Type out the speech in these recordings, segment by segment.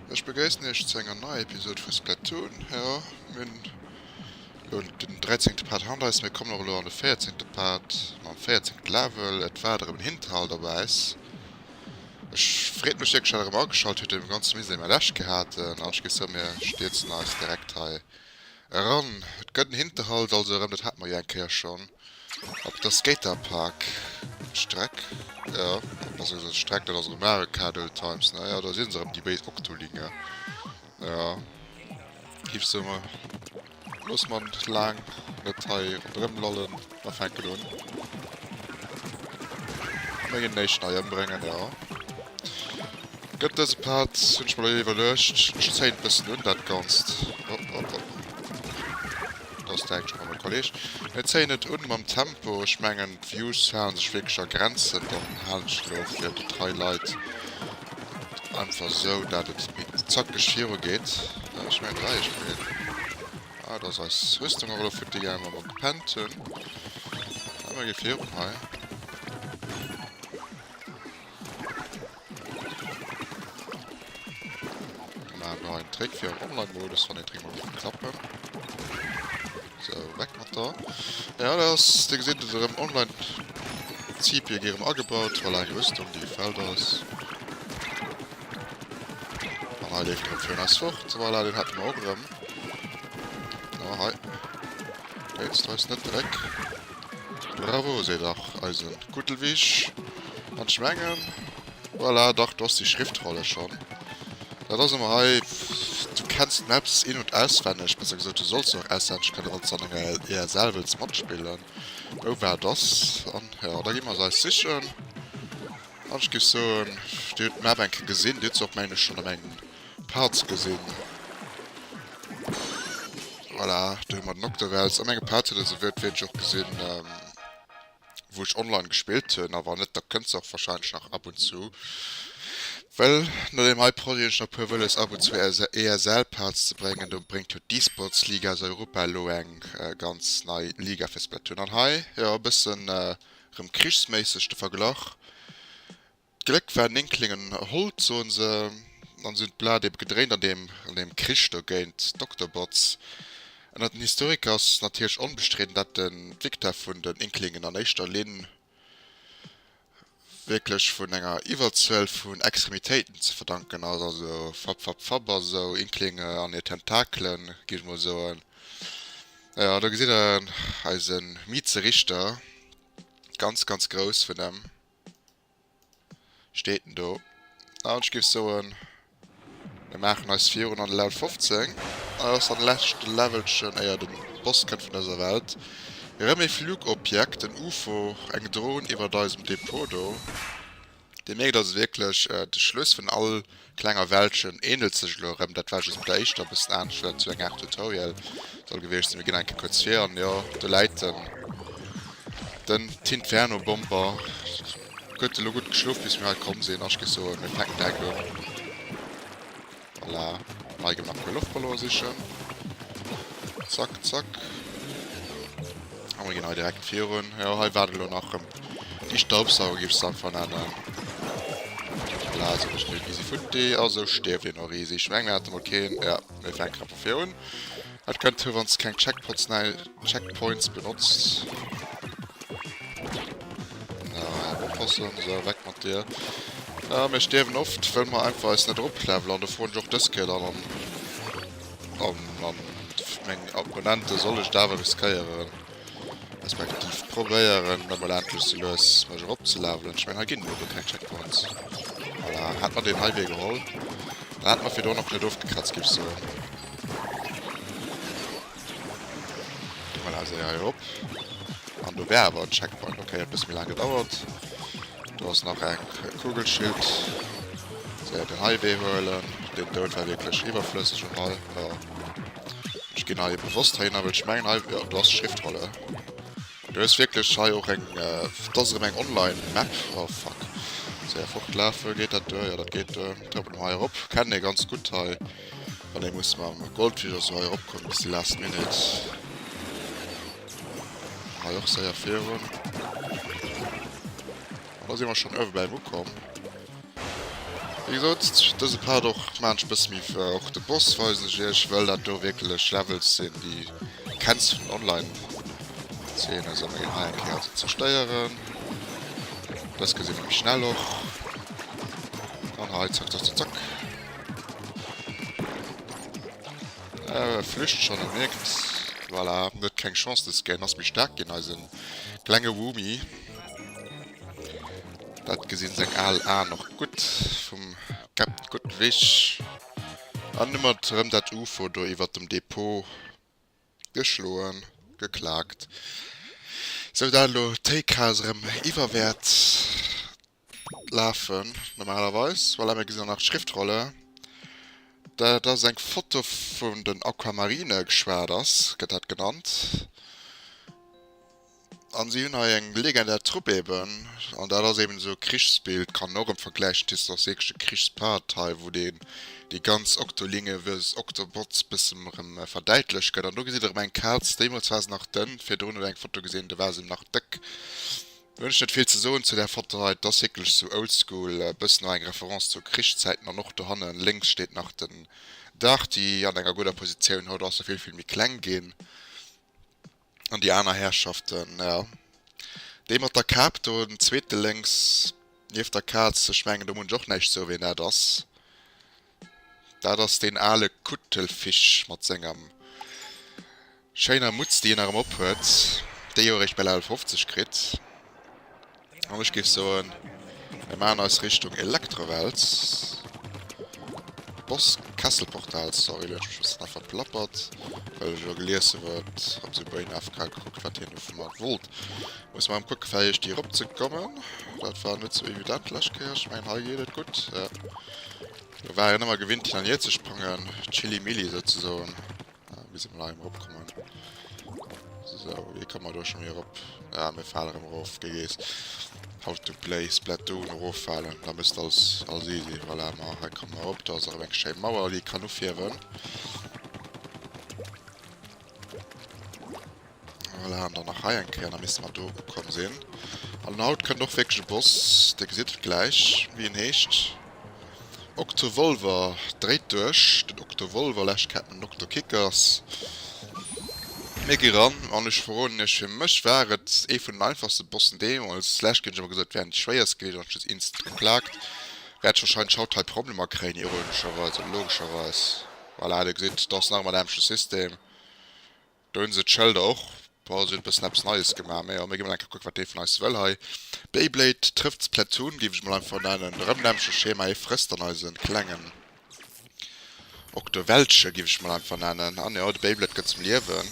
Ech begréissen iech zu enger neier Episode vu Splatoon. Jo, mir hunn elo den dräizéngte Part hannert eis, mir kommen och elo an de véierzéngte Part mam véierzéngte Level. Et waart erëm en Hinterhalt op äis. Ech freet mech wierklech, dat der erëm ageschalt hutt, deem ganze Misär, dee mir lech gehaten. An ech géif soen, mir stierzen eis direkt hei eran. Et gëtt en Hinterhalt also erëm, dat hate mer jo eng Kéier schonn. Op der Skaterpark Streck, jo, besser gesot Streck, dat ass erëm Mario Kart Old Times, ne? Jo, do si se erëm, déi béis Octolinge. Jo, giff soe mer, loosse mer net laang net hei ronderëm lallen, mer fänken un. A mir ginn den éischten hei ëmbréngen, jo. Gëtt dëse Part, hunn ech mer elo iwwerluecht, ech zéien et bëssen un dat Ganzt. Op, op, op. Dat ass direkt scho mam Kolleg. Mir zéien et un mam Tempo. Ech mengen d'Views halen sech wierklech a Grenzen. Dann halen ech elo fir déi trei Leit einfach esou, dat et méi zackeg viru geet. Ech mengen et reicht mir. Ah, do ass eis Rüstung och elo futti gaangen, wa mer gepennt hunn. A mir gi virun hei. Maachen nach en Trick fir am Online-Modus, wann den Trick mol géif klappen. Sou, weg mat der. Ja, dat ass, dir gesitt et erëm, Online-Zipie gi erëm agebaut. Voilà, eng Rüstung, déi gefällt eis. An hei leeft erëm virun eis fort. Voilà, deen hate mer och erëm. Oh, hei. Dréinst eis net zeréck. Bravo, seet dach eisen Guttelwich. An ech mengen, voilà, dach, do ass déi Schriftrolle schonn. Dat ass ëmmer hei, du kenns d'Maps in und auswenneg, besser gesot, du solls se och auswenneg kënnen, wann s de an enger ESL wëlls matspillen. Wou wat ass. An jo, da gi mer se eis sichen. An ech géif soen, dir hutt d'Map eng Kéier gesinn, dir hutt se och, mengen ech, schonn an engem Parts gesinn. Voilà, do hu mer den Octowels. An engem Part huet der se wuertwiertlech och gesinn, wou ech online gespillt hunn. A wann net, da kënnt se och wahrscheinlech nach ab und zu. Well no deem hei Projet hunn ech nach puer wëlles, ab und zu ESL-Parts ze bréngen. Do bréngt jo d'Esports Liga aus Europa elo eng ganz nei Liga fir Splatoon. An hei, jo, e bëssen erëm krichsméisseg de Verglach. D'Gléck war den Inklingen hold, soen se, an se hunn d'Blat ebe gedréint an deem an deem Krich do géint d'Octobots. Ënner den Historiker ass natierlech onbestridden, dat den d'Victoire vun den Inklingen an éischter Linn wierklech vun enger Iwwerzuel vun Extremitéiten ze verdanken ass, also Fapp, Fapp, Fapp a sou, Inklinge an hir Tentakelen, géif ech mol soen. Jo, do gesitt der eise Mieze Richter, ganz, ganz grouss vun em. Steet en do. An ech géif soen, mir maachen eis virun an de Level 15. An dat ass dann de leschte Levelchen, éier de Boss kënnt vun dëser Welt. Erëm ee Flugobjekt, en UFO, eng Dron iwwert eisem Depot do. Dir mierkt also wierklech, de Schluss vun all klenger Weltchen ähnelt sech elo erëm. Dat war just bei der éischter e bëssen anescht, well dat sou eng Aart Tutorial soll gewiescht sinn. Mir ginn eng Kéier kuerz vir an jo, do läit en, den Tinferno Bomber. Huet elo gutt geschlof bis mir hei komm sinn. Ech géif soen, mir fänken direkt un. Voilà, an hei gi mer nach e puer Loftballone sichen. Zack, zack. A mir ginn hei direkt virun. Jo, hei waarde elo nach erëm déi Staubsauger, géif ech se einfach nennen. Voilà, esou mécht een easy futti. A sou stierft een och easy. Ech mengen, mir hate mol keen. Jo, mir fänken einfach vir un. Dat kënnt hu wann s de keng Checkpots, Checkpoints benotzt. Na, oppassen, sou, weg mat dir. Ja, mir stierwen oft, well mer einfach eis net eroplevelen. An do froen ech och dës Kéier dann an, an, an meng Abonnenten, soll ech et awer riskéieren, respektiv probéieren, da mol endlech sou lues mech eropzelevelen. Ech mengen, hei ginn elo guer keng Checkpoints. Voilà, hätt mer deen hei Wee geholl, dann hätt mer virdrun och net ofgekratzt, géif ech soen. Voilà, séier hei erop. An do wär awer en Checkpoint. Okay, huet e bësse méi laang gedauert. Do ass nach eng Kugelschild. Séier den Highway huelen. Deen Doud war wierklech iwwerflësseg och hei. Jo. Ech ginn hei bewosst heihinner, well ech mengen hei, jo, do ass d'Schriftrolle. Do ass wierklech hei och eng, dat ass erëm eng Online-Map. Oh fuck. Séier fortlafen. Geet dat duer? Jo, dat geet duer. Trëppele mer hei erop. Kennen ee ganz gutt hei. Wann ee muss mam Goldfish oder sou hei eropkommen bis déi last minute. Hei och séier virun. An da si mer schonn uewe bäi ukomm. Wéi gesot, dëse Part och maan ech bësse méi och de Boss weisen ech iech, wëll dat do wierklech Levels sinn déi kenns vun den Online Szene. Sou, mir ginn hei eng Kéier also zerstéieren. Dës gesi mer méi schnell och. An hei zack zack zack zack. Äh, flücht schon, e mierkt, voilà, en huet keng Chance dës Kéier, en ass méi staark ginn eisen klenge Woomy. Dat gesinn seng al Aen och gutt vum Captain Goodwish. An hu mer erëm dat Ufo do iwwert dem Depot geschloen, geklaakt, sou dat elo d'Téikaz erëm iwwer wäert lafen normalerweis. Voilà, mir gesinn och nach d'Schriftrolle. Dat ass eng Foto vun den Aquamarine Geschwaders, gëtt dat genannt. An si hunn hei eng legendär Trupp eben, an dat ass eben esou e Krichsbild, kann en och erëm vergläichen, dat ass wierklech e Krichspart hei, wou deen déi ganz Octolinge versus Octobots bëssen erëm verdäitlecht gëtt. An do gesitt der erëm eng Kaz, deemools war se nach dënn, virdrun hutt der eng Foto gesinn, do war se nach déck. Do hunn ech net vill ze soen zu där Foto hei, et ass wierklech esou oldschool, e bëssen och eng Reference zu Krichszäiten. An och dohannen lénks steet nach den Darty an enger gudder Positioun, haut ass e vill, vill méi kleng ginn. An déi aner Herrschaften, ja. Dee mat der Kap do, den zweete lénks nieft der Kaz, ech mengen do muss ech och näischt soen, wien dat ass. Dat ass deen ale Kuttelfisch mat senger schéiner Mutz, déi en nach ëmmer ophuet, déi jo eréischt bei Level 50 kritt. An ech géif soen, mir maachen eis Richtung Elektrowelt. Boss Kesselportal, sorry, lo hunn ech mech e bëssen hei verplappert, well ech elo gelies hu wat, op esou Brain AFK gekuckt, wat hien do vu mer wollt. Muss mer erëm kucken, fir hei iergdi eropzekommen. Dat war net sou evident d'lescht Kéier. Ech mengen, hei geet et gutt. Ja. Do war en ëmmer gewinnt, hin an hier ze sprangen. Chilli-Milli souzesoen. Ah, mir si mol hei eropkommen. So, wéi komme mer do scho méi erop? Ah, mir fale erëm erof. GG's. How to play Splatoon eroffalen. Da misst alles, alles easy. Voilà, ma hei komme mer erop. Do ass erëm eng schéi Mauer, déi ee kann ufierwen. Voilà, an dann nach hei eng Kéier, da misste mer do ukomm sinn. An haut kënnt och wierklech e Boss, Dir gesitt et gläich, wéi en heescht. Octovolver dréit duerch, den Octovolver, lech kennt en den Octokickers. Mir gi ran an ech verroden iech, fir mech war et ee vun den einfachste Bossen deemools. Lech ginn ech ëmmer gesot, et wären déi schwéierst gewiescht an ech hunn se instant geklaakt. Wäert ech wahrscheinlech haut hei Problemer kréien, ironescherweis oder logescherweis. Voilà, dir gesitt, et ass nach ëmmer den nämmlechte System. Do hunn se d'Schëlder och, bon, se hunn e bëssen eppes Neies gemaach, mä jo, mir gi mol eng Kéier kucken, wat dee vun eis wëll hei. Beyblade trëfft Splatoon, géif ech mol einfach nennen. Erëm nämmleche Schema, hie frësst dann eise klengen Octoweltche, géif ech mol einfach nennen. An jo, de Beyblade gëtt zum Liewen.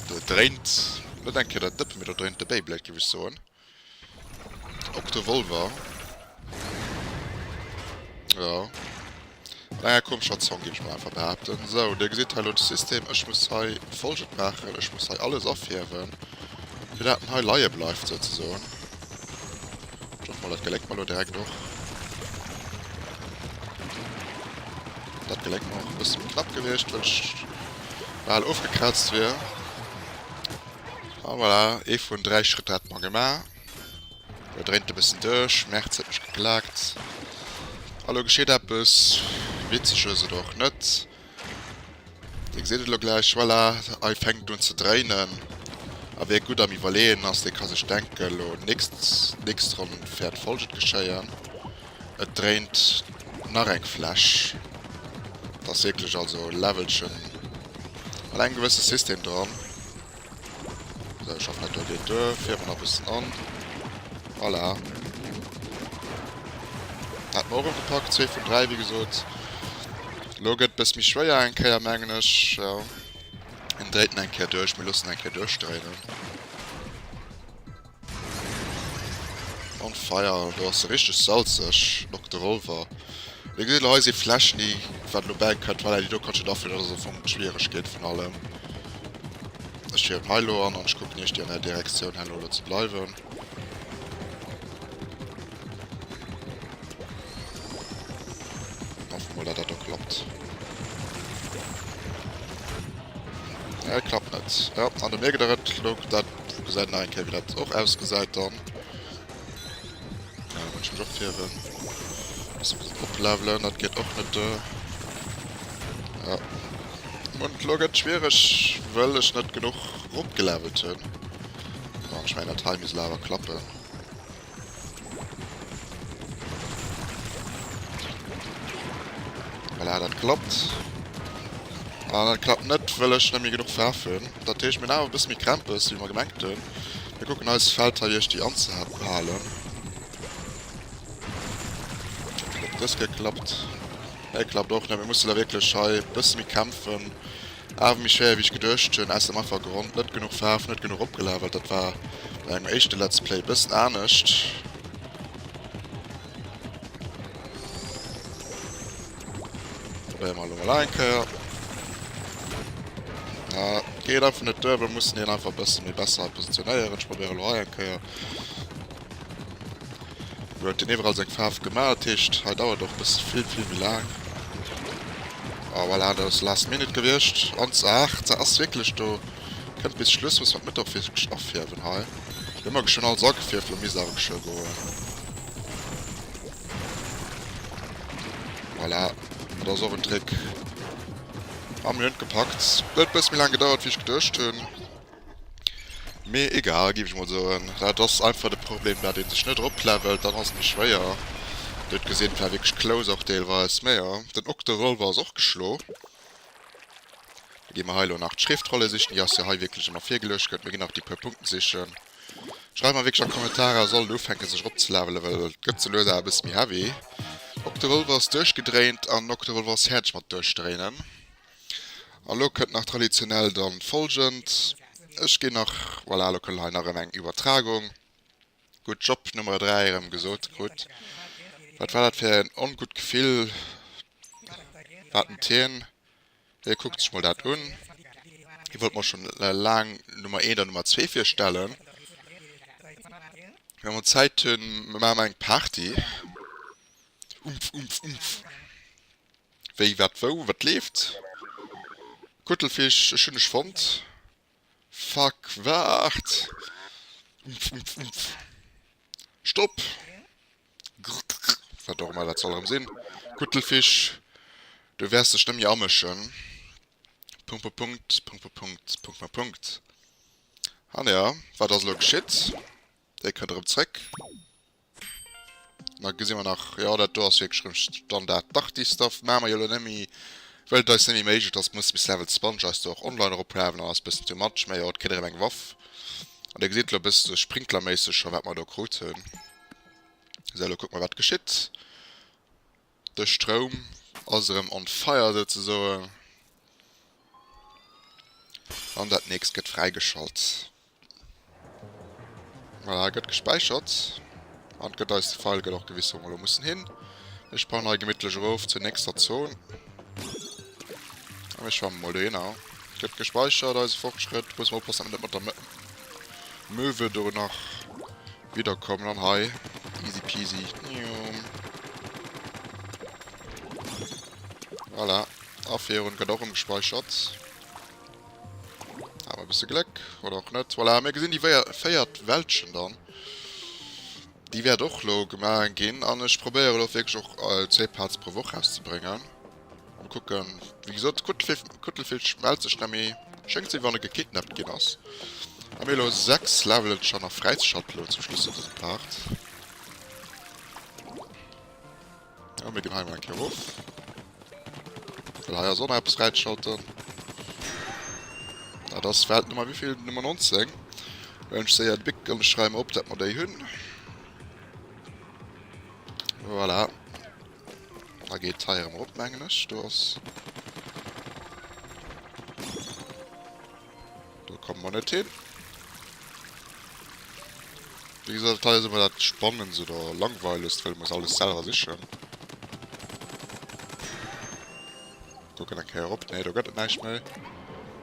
Do dréint net eng Kéier dat Dëppe, mee do dréint de Beyblade, géif ech soen. Octovolver. Ja. An enger komescher Zong, géif ech mol einfach behaapten. Sou, dir gesitt hei elo de System. Ech muss hei folgend maachen. Ech muss hei alles afierwen, fir dat en hei leie bleift, souzesoen. Ech hoffe mol, dat geléngt mer elo direkt och. Dat geléngt mer och. E bësse méi knapp gewiescht, well ech bal ofgekrazt wier. A voilà, ee vun 3 Schrëtt hat mer gemaach. Lo dréint e bëssen duerch, Merz huet mech geklaakt. A lo geschitt eppes Witzeges oder och net. Dir gesitt et elo gläich, voilà, hei fänkt et un ze dréinen. A wie gutt am Iwwerleeën ass, dee ka sech denken, lo nächst, nächst Ronn wäert folgend geschéien, Et dréint nach eng Fläsch. Et ass wierklech also e Levelchen mat engem gewësse System dran. Sou, ech hoffen dat do geet duer. Fiere mer nach e bëssen an. Voilà. Hat mer och erëm gepackt. Zwee vun 3, wéi gesot. Elo gëtt et bësse méi schwéier eng Kéier, mengen ech. Jo. En dréit en eng Kéier duerch. Mir loossen en eng Kéier duerchdréinen. On fire, do ass se richteg salzeg, Dokter Rolver. Dir gesitt elo hei si Fläschen déi wat elo bäikënnt, voilà, déi do kann ech net afüllen, dat ass am Fong d'Schwieregkeet vun allem. Ech fieren hei elo an an ech kucken iech déi an der Direktioun herno elo ze bleiwen. Hoffen mol dat dat do klappt. Ja, et klappt net. Ja, an do mierkt der et elo, dat gesäit nach eng Kéier wéi dat och ausgesäit dann. Ja, da muss ech mech och fierwen. Muss e bëssen oplevelen, dat geet och net duer. Ja. Und lo gëtt schwiereg, wëll ech net genuch ropgelevelt hunn. An ech mengen, dat hei misst awer klappen. Voilà, dat klappt. An dat klappt net, wëll ech net méi genuch Faarf hunn. Dat heescht, mir hunn awer e bësse méi Krämpes, wéi mer gemengt hunn. Mir kucken eis Feld hei iergdi anzehalen. Ob dës Kéier klappt. Hei klappt och net. Mir musse da wierklech hei e bësse méi kämpfen. Awer méi schwéier wéi ech geduecht hunn, aus dem einfache Grond, net genuch Faarf, net genuch opgelevelt. Dat war bei engem éischte Let's Play e bëssen anescht. Probéiere mer elo mol eng Kéier. Na, geet einfach net duer. Mir mussen hien einfach e bësse méi besser positionéieren. Ech probéiere elo hei eng Kéier. Huet den iwwerall seng Faarf gemaach, dat heescht hei dauert och bësse vill vill méi laang. A voilà, dat ass last minute gewiescht. An 8, dat ass wierklech do kënnt bis Schluss, muss mer d'Mëtt och wierklech afierwen hei. Mir hu mer geschwënn alles agefierft, lo misst awer geschwë goen. Voilà, dat ass och en Trick. A mir hunn et gepackt. Huet bësse méi laang gedauert wéi ech geduecht hunn. Mee egal, géif ech mol soen. Dat ass einfach de Problem, dat een sech net eroplevelt, dann ass et méi schwéier. Dir hutt gesinn, et war wierklech close och deelweis. Mee jo, den Octorolver ass och geschlo. Da gi mer hei elo nach d'Schriftrolle sichen, déi ass jo hei wierklech ëmmer virgeluecht gëtt. Mir ginn nach déi puer Punkten sichen. Schreift mer wierklech an d'Kommentarer, soll et ufänken sech eropzelevelen, well et gëtt sou lues awer e bësse méi heavy. Octorolver ass duerchgedréint an Octorolver ass fäerdeg mat duerchdréinen. A lo kënnt nach traditionell dann folgend, ech ginn nach, voilà, lo kënnt hei nach erëm eng Iwwertragung, Good Job Nummer 3 erëm gesot krut. Wat war dat fir en ongutt Gefill, wat en Tien, hie kuckt sech mol dat un, hie wollt mer schonn laang Nummer 1 an Nummer 2 virstellen. Wa mer Zäit hunn, maache mer eng Party. Umf, umf, umf. Wéi, wat, wou, wat leeft? Kuttelfisch, ech hunn dech fonnt. Fuck, waart! Umf, umf, umf. Stopp! Grr, grr, wat och ëmmer dat soll erëm sinn. Kuttelfisch, du wäers dech net méi amëschen. Punkt, Punkt, Punkt, Punkt, Punkt, Punkt, Punkt, Punkt, Punkt. An jo, wat ass elo geschitt? Déi kënnt erëm zréck. Da gesi mer nach, jo dat do ass wierklech erëm Standard Darty Stuff. Maache mer jo elo net méi, well et eis net méi méiglech ass. Musse bis Level 20 eis do och online eropladen an ass e bëssen too much. Mä jo, et kritt erëm eng Waff. An dir gesitt elo e bësse sou sprinklerméisseg scho wat mer do krut hunn. Sou, elo kucke mer wat geschitt. De Stroum ass erëm on fire souzesoen. An dat nächst gëtt fräigeschalt. Voilà, gëtt gespäichert. An gëtt eis de Pfeil gëtt och gewiss, wou mer elo mussen hin. Mir sprangen hei gemittlech erof zur nächster Zon. A mir schwammen mol dohinner. Gëtt gespäichert, eise Fortschrëtt. Musse mer oppassen, datt mer net mat der Möwe do nach widderkommen. An hei, easy peasy. Voilà. A virun gëtt och erëm gespäichert. Haben wir e bësse Gléck oder och net. Voilà, mir gesinn déi véiert Weltchen dann. Déi wäert och lo gemaach ginn an ech probéiere lo wierklech och äh, zwéi Parts pro Woch rauszebréngen. Mal kucken. Wéi gesot, Kuttelfisch mellt sech nemmi. Schéngt sou, wéi wann e gekidnappt ginn ass. A mir elo 6 Levelen schon nach fräizeschalten lo zum Schluss vun dësem Part. Ja, mir ginn hei mol eng Kéier erof. Well hei ass och nach eppes fräizeschalten. Dat ass Welt Nummer wéivill? Nummer 19. Huelen ech séier de Bic an ech schreiwen op, dat mer déi hunn. Voilà. Da geet hei erëm erop, mengen ech. Do ass... Do komme mer net hin. Wéi gesot, hei ass ëmmer dat Spannendst oder Langweilegst, well du muss alles selwer sichen. Kucken eng Kéier erop. Nee, do gëtt et näischt méi.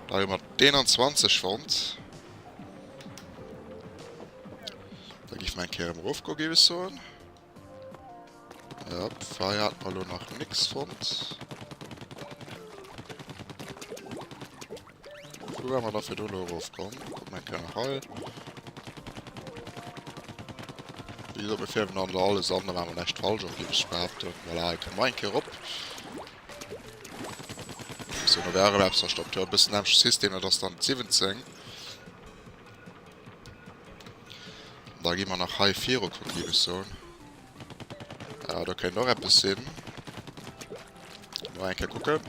Da hu mer d'21 fonnt. Da géife mer eng Kéier erëm erofgoen, géif ech soen. Jop, hei hat mer elo nach nix fonnt. Wou war mer da virdrun elo erofkomm? Kucken mer eng Kéier nach hei. Wéi gesot, mir fierwen dann elo alles an, da maache mer näischt falsch och, géif ech behaapten. Voilà, hei kënne mer eng Kéier erop. Sou, do wär erëm eppes verstoppt. Jo, e bëssen anescht System, dat ass dann d'17. Da gi mer nach hei viru kucken, géif ech soen. Ja, do kéint och eppes sinn. Nach eng Kéier kucken.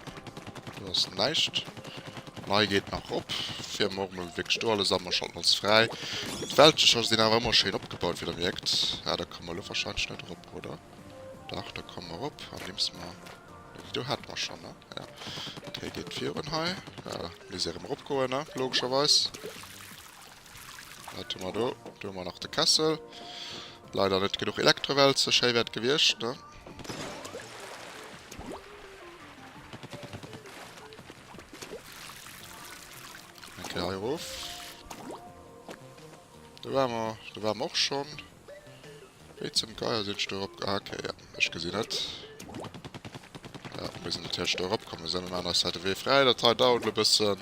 Do ass näischt. An hei geet nach op. Fir mer och mol wierklech do alles an. Mer schalten ons fräi. D'Weltchecher sinn awer ëmmer schéin opgebaut, wéi der mierkt. Ja, da komme mer elo wahrscheinlech net erop, oder? Dach, da komme mer erop, andeems mer... Déi do hate mer schonn, ne? Ja. Okay, geet virun hei. Ja, misst erëm eropgoen, ne? Logescherweis. Wat hu mer do? Do hu mer nach de Kessel. Leider net genuch Elektrowälze, schéi wär et gewiescht, ne? Eng Kéier hei erof. Do ware mer, do ware mer och schonn. Wéi zum Geier sinn ech do erop... Ah, okay, ja, ech gesinn et. Ja, mir sinn natierlech do eropkommen. Esou, mir maachen eis hei de Wee fräi. Dat hei dauert elo e bëssen.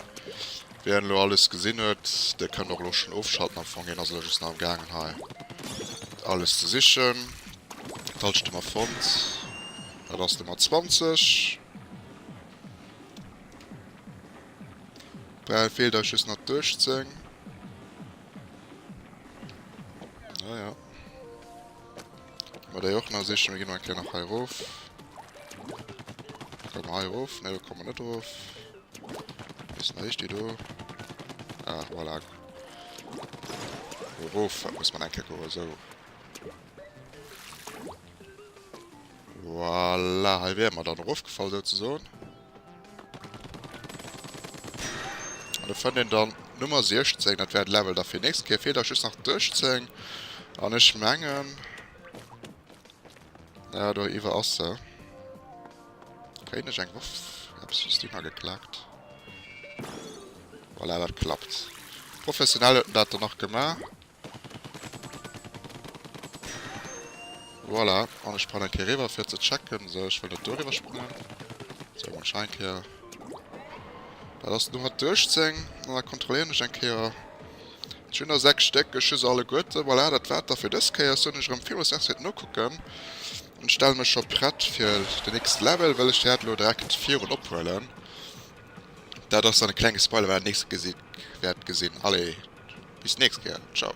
Wien elo alles gesinn huet, dee kënnt och elo schonn ofschalten am Fong. Hien ass elo just nach am gaangen hei alles ze sichen. D'Halschent hu mer fonnt. Dat ass Nummer 20. Bra, feelt eis just nach d'18. Ja, ja. Mal déi och nach sichen. Mir ginn nach eng Kéier nach hei erof. Komme mer hei erof? Ne, do komme mer net erof. Ist nach déi do? Ah, voilà. Erof, dat muss man eng Kéier goen. Esou. Voilà, hei wäre mer dann erofgefall, souzesoen. An do fënnt een dann Nummer 16, dat wär de Level da fir nächst Kéier. Feelt eis just nach d'18. An ech mengen... Ja, do iwwer ass se. Kréien ech eng Waff? Eppes hues du nach geklaakt. Voilà, dat klappt. Professionell huet en dat dann nach gemaach. Voilà, an ech sprangen eng Kéier eriwwer fir ze checken. Sou, ech wëll net doriwwer sprangen. Sou, mol eng Kéier. Dat ass Nummer 18. An da kontrolléieren ech eng Kéier. Ech hunn der 6 Stéck, ech hu se alleguerte. Voilà, dat war et da fir dës Kéier. Ech soen iech erëm villmools Merci fir d'Nokucken. An stelle mech scho prett fir den nächste Level, well ech wäert elo direkt virun ophuelen. Dat ass dann e klenge Spoiler, wat der nächste gesi wäert gesinn. Allez, bis d'nächst Kéier. Ciao.